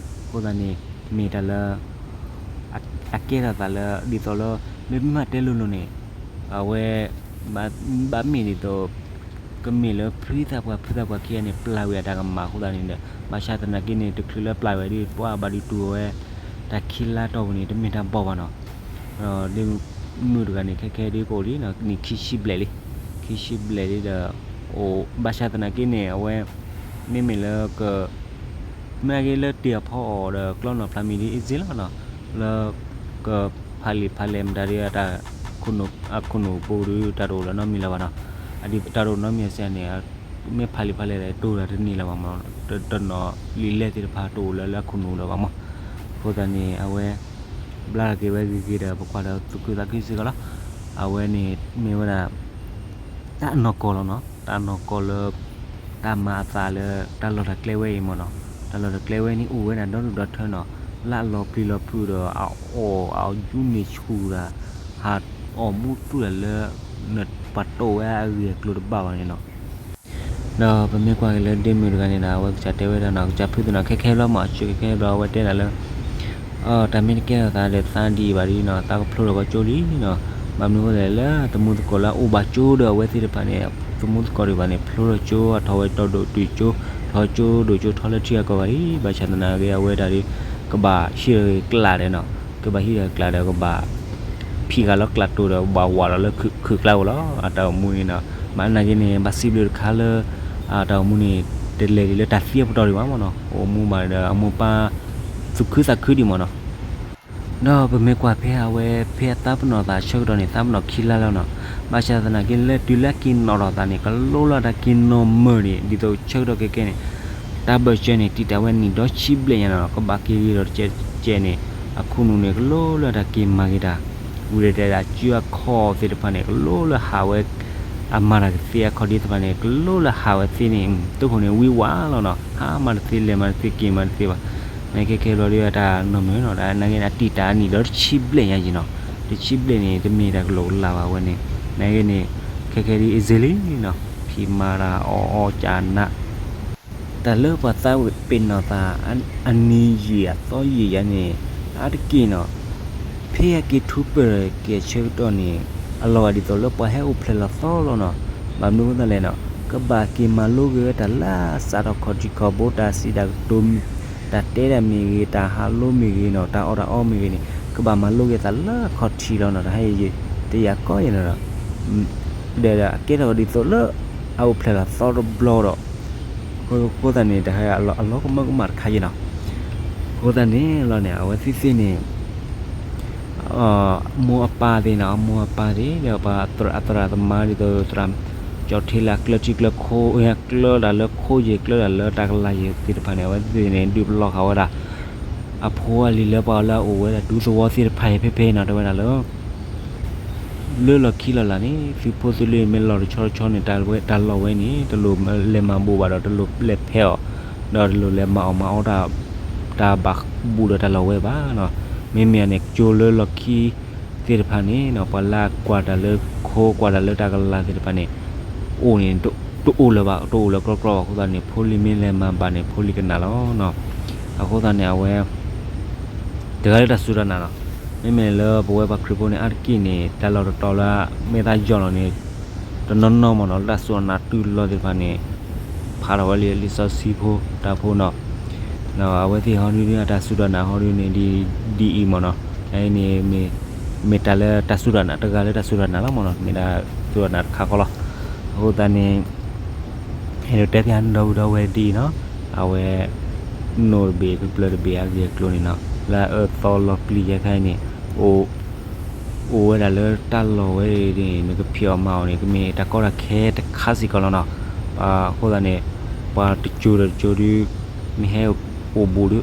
အဃိသတးန့ၣ် မ့ၢ်တၢ်လၢ အကဲထီၣ်သးလၢ ဒ်သိးလၢ မ့မ့ၢ်တဲလိၤလိၤန့ၣ် အဝဲ ဘၣ်မ့ၢ်ဒ်သိး ကမ့ၢ်လၢဖုသၣ်ပှၢ် ဖုသၣ်ပှၢ်ခံဂၤန့ၣ် ပျၢ်ဝဲအတၢ်ကမၣ်အဃိသတးန့ၣ်ဒီး ဘၣ်ဆၣ်သနာ်က့န့ၣ် တချုးလၢပျၢ်ဝဲဒီး ပှၤဘၣ်ဒုးတူၢ်ဝဲ တၢ်ခံလါတီၢ်ပူၤန့ၣ် တမ့ၢ်တၢ်ဘီၣ်ဘၣ်နီၤ, ဒ်မုၣ်တဂၤန့ၣ် ခဲခဲဒ်ကအိၣ်လံနီၤ နံၣ်ခံဆံဘျဲၣ်လံ, ခံဆံဘျဲၣ်လံဒီး ဘၣ်ဆၣ်သနာ်က့န့ၣ် အဝဲ မ့မ့ၢ်လၢက မ့ၢ်က့လၢတ့ၢ်အဖီအီၤဒီး ကျီနီၢ်ဖျါမံၤဒ်အံၤစ့ၢ်လီၤနီၤ, လၢ ကဖးလံာ်ဖးလဲၢ်မတၤဒ်အတၢ် အခိၣ်နူာ်ပူၤဒီး တၢ်တအိၣ်လၢၤနီတမံၤလၢၤဘၣ်နီၤ, အဒ်တၢ်တအိၣ်နီတမံၤအစ့ၢ်န့ၣ် မ့ၢ်ဖးလံာ်ဖးလဲၢ်ဒီး တအိၣ်ဒၣ်တန့ၢ်လၢၤဘၣ်မး, တနီၤလံာ်လဲၢ်သ့ၣ်တဖၣ် တအိၣ်လၢလၢအခိၣ်နူာ်လၢၤဘၣ်မး, အဃိသတးန့ၣ် အဝဲ ဘျါထီၣ်က့ၤဝဲဂ့ၤဂ့ၤဒီး ပကွၢ်ဒီးသူၣ်ခုသးခုစ့ၢ်ကီးလီၤ, အဝဲန့ၣ်မ့ၢ်ဝဲဒၣ် တၢ်အနီၢ်ကီၢ်လီၤနီၤ, တၢ်အနီၢ်ကီၢ်လၢ တၢ်မၤအသးလၢ တၢ်လီၢ်တၢ်ကျဲဝဲအံၤမ့ၢ်နီၤ, တၢ်လီၢ်တၢ်ကျဲဝဲန့ၣ် အိၣ်ဝဲဒၣ်ဒီဒူၣ်ဒီထၢနီၤ, လၢအလီၤပျံၤလီၤဖုးဒီး အအီၣ်အယူန့ၢ်ဆူၣ်ဒီး ဟးအီၣ်မူသူၣ်တၢ်လၢ ပှၤတိၢ်ဝဲအဂ့ၢ်အကျိၤတဘၣ်ဘၣ်န့ၣ်နီၤ ဒီးပမ့ၢ်ကွၢ်က့ၤလၢဒ့မုၣ်တဂၤန့ၣ်ဒီး အဝဲကစၢ်တဲဝဲဒၣ်နီၤ, ကစၢ်ဖုသ့ၣ်နီၤ ခဲခဲဘျီမး အဆၢခဲခဲဘျီ အဝဲတဲဒၣ်လၢ တၢ်မ့ၢ်တကဲထီၣ်သးဒီးသးဒ်အံၤဘၣ်ဒ်နီၤ, သးကဖျိထီၣ်ကီကၠိလံနီၤ, ဘၣ်မနုၤအဃိလဲၣ် လၢသမူသကိးလၢအအိၣ်ဘၣ်ကၠိဒီးအဝဲသ့ၣ်တဖၣ်န့ၣ် သမူသကိးဒံးဘၣ်န့ၣ် ဖျိထီၣ်ကၠိ အထီၣ်ဝဲတီၤဒိၣ်တုာ်ကၠိ, ထီၣ်ကၠိဒိၣ်ကၠိထီလၢထံအကီၢ်ဂၤလံ, ဘၣ်ဆၣ်သနာ်က့ အဝဲဒၣ်ဒီး ကဘၣ်ဟံးထီၣ်က့ၤကျးဒီးနီၤ, ကဘၣ်ဟံးထီၣ်က့ၤကျးဒီးကဘၣ် ဖံးဃာ်လၢကျးတိၤဒီးဘၣ်ဝးလီၤလၢခုးကျါအိၣ်လီၤ, အတၢ်အိၣ်မူန့ၣ်နီၤ, မ့ၢ်နာ်က့န့ၣ် ဘၣ်စံးဘျုးတခါလၢ အတၢ်အိၣ်မူန့ၣ် တလဲၤဒံးလၢတၢ်သံအပတီၢ်ဒံးဘၣ်မ့ၢ်နီၤ, အိၣ်မူဘၣ်ဒီးအမိၢ်ပၢ် သူၣ်ခုသးခုဒံးမ့ၢ်နီၤ ဒီးပမ့ၢ်ကွၢ်ဖဲအဝဲ ဖဲအသးပ့ၤနီၣ်သးဆၢကတီၢ်န့ၣ် သးပ့ၤနီၣ်ခံလါလီၤနီၤ, ဘၣ်ဆၣ်သနာ်က့လၢတုၤလၢအက့ၤနီၣ်ထီၣ်သးန့ၣ် ကလိလၢတၢ်က့ၤနီၣ်မုာ်န့ၣ် ဒ်သိးဆၢကတီၢ်ခဲကဲန့ၣ် တၢ်ဘၢၣ်စၢၤန့ၣ် တံာ်တာ်ဝဲနံၣ်ဒီဆံဘျဲၣ်ညါနီၤ, ကဘၣ်က့ၤဂ့ၤထီၣ်တကဲးတကဲးန့ၣ် အခိၣ်နူာ်န့ၣ် ကလိလၢတၢ်က့ၤမၤက့ၤတၢ် ဝံၤဒီးတဲဒၣ်စုအခီၣ်သ့ၣ်တဖၣ်န့ၣ် ကလိလၢဟးဝဲ အမၤတၢ်ကသ့အခီၣ်ဒ့သ့ၣ်တဖၣ်န့ၣ် ကလိလၢဟးဝဲသ့န့ၣ် သုးခိၣ်န့ၣ်ဝံဝးလီၤနီၤ, ဟးမၤတသ့လဲၤမၤတသ့က့ၤမၤတသ့ဘၣ်, နာ်က့ခဲခဲဘျီဒီးတၢ်နီၢ်မုာ်နီၤ, နာ်က့န့ၣ် အတံာ်တာ်နံၣ်ဒီတဆံဘျဲၣ်ညါယံၤနီၤ, တဆံဘျဲၣ်န့ၣ် တမ့ၢ်တၢ်ကလီကလီဘၣ်ဝဲန့ၣ်, နာ်က့န့ၣ် ခဲခဲဒ်အံၤစ့ၢ်လံနီၤ, ဖံးမၤတၢ်အီၣ်အီၣ်ကၢနး တၢ်လၢပှၤသးပ့ၤနီၣ်သး အနံၤယံာ်အသီယံာ်ယါန့ၣ် အါတက့ၢ်နီၤ, ဖဲအက့ၤထူးပၢၢ်က့ၤဆၢကတီၢ်န့ၣ် အလီၤဂာ်ဒ်သိးလၢပှၤဟဲအိၣ်ဖျဲၣ်လီၤသီလီၤနီၤ, ဘၣ်မနုၤအဃိသတးလဲၣ်နီၤ, ကဘၣ်က့ၤမၤလိက့ၤဝဲတၢ်လၢအစးထီၣ်ခီၣ်ထံးခီၣ်ဘိ တၢ်စံးတၢ်ကတိၤ တၢ်တဲတၢ်မ့ၢ်ဂ့ၤ တၢ်ဟးလိမ့ၢ်ဂ့ၤနီၤ တၢ်အီၣ်တၢ်အီမ့ၢ်ဂ့ၤန့ၣ် ကဘၣ်မၤလိက့ၤသးလၢခီၣ်ထံးလီၤနီၤ, တဟဲယံာ်တယၤကီယဲၢ်နီၤဒီး ဒီးအကဲထီၣ်ဒ်သိးလၢ အအိၣ်ဖျဲၣ်လီၤသီတဘျီဒီး အဃိသတးန့ၣ် တဟဲအလီၤကမၢကမၣ်တခါယဲၢ်နီၤ, အဃိသတးန့ၣ်လီၤန့ၣ် အဝဲသ့ၣ်သ့ၣ်န့ၣ် အမိၢ်အပၢ်သ့ၣ်နီၤ, အမိၢ်အပၢ်သ့ၣ်ဒီးပှၤအသရၣ်သမါဒ်သိးသရၣ် ကၠီၣ်ထ့လၢကျၢထံကျၢခိ ကျၢတၢ်လၢခိယဲၢ် ကျၢတၢ်လၢတၢ်ကလၤယဲၢ်သ့ၣ်တဖၣ်န့ၣ် အဝဲသ့ၣ်န့ၣ် ဒုးပလီၢ်ဃာ်ဝဲဒၣ် အဖိအလံၤလၢပှၤလၢအအိၣ်ဝဲဒၣ်ဒူသဝီသ့ၣ်တဖၣ်အံၤဖဲဖဲနီၤ တဲဝဲဒၣ်လၢ လၢလီၢ်ခံလီၢ်လာ်န့ၣ် သုးဖိသုးလံၤမ့ၢ်လီၤတဆီတဆီန့ၣ် တၢ်ဝဲ တၢ်လီၢ်ဝဲန့ၣ် တလိၣ်လဲၤမၤဘိးဘၣ်ဒီး တလိၣ်လဲၤဖဲးအီၤ ဒီးတလိၣ်လဲၤမၤအီၣ်မၤအီတၢ် တၢ်ဘၣ်ဘူၣ်ဒီးတၢ်လီၢ်ဝဲဘၣ်နီၤ. မ့မ့ၢ်န့ၣ် ကၠိလၢလီၢ်ခံသ့ၣ်တဖၣ်န့ၣ်နီၤ ပှၤလၢကွၢ်တၢ်လၢခိ ကွၢ်တၢ်လၢတၢ်ကလၤသ့ၣ်တဖၣ်န့ၣ် အိၣ်န့ၣ် တအိၣ်လၢၤဘၣ် တအိၣ်လၢၤကြီကြီဘၣ်အဃိသတးန့ၣ် ဖိလံၤမ့ၢ်လဲၤမၤဘၣ်န့ၣ် ဖိလံၤကနၣ်လီၤနီၤ. အဃိသတးန့ၣ် အဝဲ တဂၤလၢတၢ်စူၢ်တၢ်နာ်နီၤ. မ့မ့ၢ်လၢပဝဲပှၤခရံာ်ဖိန့ၣ် အါတက့ၢ်န့ၣ် တၢ်လီၢ်တတီၤလၢ မ့ၢ်သးယီၢ်လီၤန့ၣ် တနီၤနီၤမ့ၢ်နီၤ လၢတၢ်စူၢ်တၢ်နာ်တုၤလီၤသ့ၣ်တဖၣ်န့ၣ် ဖးထီၣ်ဝဲလံလံာ်စီဆှံဖိတၢ်ဖိနီၤ. အဝဲသ့ၣ်ဟီဒုန့ၣ် အတၢ်စူၢ်တၢ်နာ်ဟီဒုန့ၣ် ဒ်အံၤမ့ၢ်နီၤ. အအံၤန့ၣ် မ့ၢ်တၢ်လၢတၢ်စူၢ်တၢ်နာ် တဂၤလၢတၢ်စူၢ်တၢ်နာ်လီၤမ့ၢ်နီၤ. မ့ၢ်ဒၣ်စူၢ်တၢ်နာ်တခါဃီလီၤ. အဃိသတးန့ၣ် အဲၣ်ဒိးတဲဖျါန့ၣ် ဒီပုၢ်ဒီဝဲၢ်ဒ်အံၤနီၤ, အဝဲ နိၣ်တဘ့ၣ် ကပျၢၤတဘ့ၣ် အဂ့ၢ်အကျိၤန့ၣ်နီၤ, လၢအအၢသီလီၤပျံၤယဲခါအံၤန့ၣ် အိၣ် အိၣ်ဝဲဒၣ်လၢတၢ်လီၢ်ဝဲန့ၣ် နကဖံးအီၣ်မၤအီၣ်န့ၣ် ကမ့ၢ်တၢ်ကီတၢ်ခဲတခါစ့ၢ်ကီးလီၤနီၤ. အဃိသတးန့ၣ် ပှၤတစိၤဒီးတစိၤဒု မ့ၢ်ဟဲအိၣ်ဘူးဒု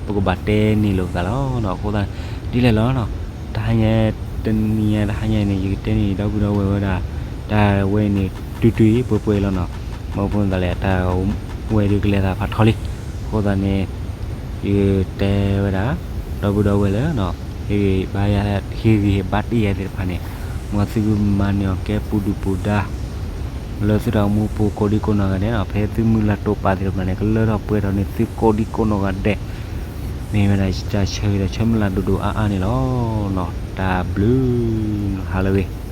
ပကဘၣ်တဲန့ၢ်လိာ်ပသးလီၤနီၤ. အဃိသတး ဒ်လဲၣ်လီၤနီၤ, တဟါညါ တနံၤညါတဟါညါအံၤန့ၣ် ယကတဲန့ၢ်ဒီပုၢ်ဒီဝဲၢ်ဝဲဒၣ် တၢ်ဝဲအံၤန့ၣ် တုၤတုၤအံၤပှဲၤပှဲၤလီၤနီၤ. မ့ၢ်ဖိသးလဲၣ် တၢ်ဝဲဒုးကလဲၤသးဖးထီလံ. အဃိသတးန့ၣ် ယတဲဝဲဒၣ် ဒီပုၢ်ဒီဝဲၢ်လၢ ဟ့ၣ်ဂံၢ်ဘါယၤ ဟ့ၣ်ဂံၢ်ဟ့ၣ်ဘါတ့ၢ်ယၤသ့ၣ်တဖၣ်န့ၣ် မ်သုကမၤန့ၢ်အီၤကဲပူၤဒုၣ်ပူၤဒါ လၢသုတၢ်အိၣ်မူပူၤကိးဒံကိးနီၢ်ဂၤဒဲးနီၤ. ဖဲသုမုၢ်လၢ်တိာ်ပာ်သ့ၣ်တဖၣ်န့ၣ် ကလၢထီၣ်ပှဲၤထီၣ်န့ၢ်သုကိးဒံကိးနီၢ်ဂၤဒဲး မ့ၢ်ဝဲဒၣ်တၢ်ဆၢဂ့ၤဒီးဆၢမုၢ်လၢ်ဒိၣ်ဒိၣ်အါအါန့ၣ်လီၤ. တၢ်ဘျုး ဟါလၢအဂ့ၤ.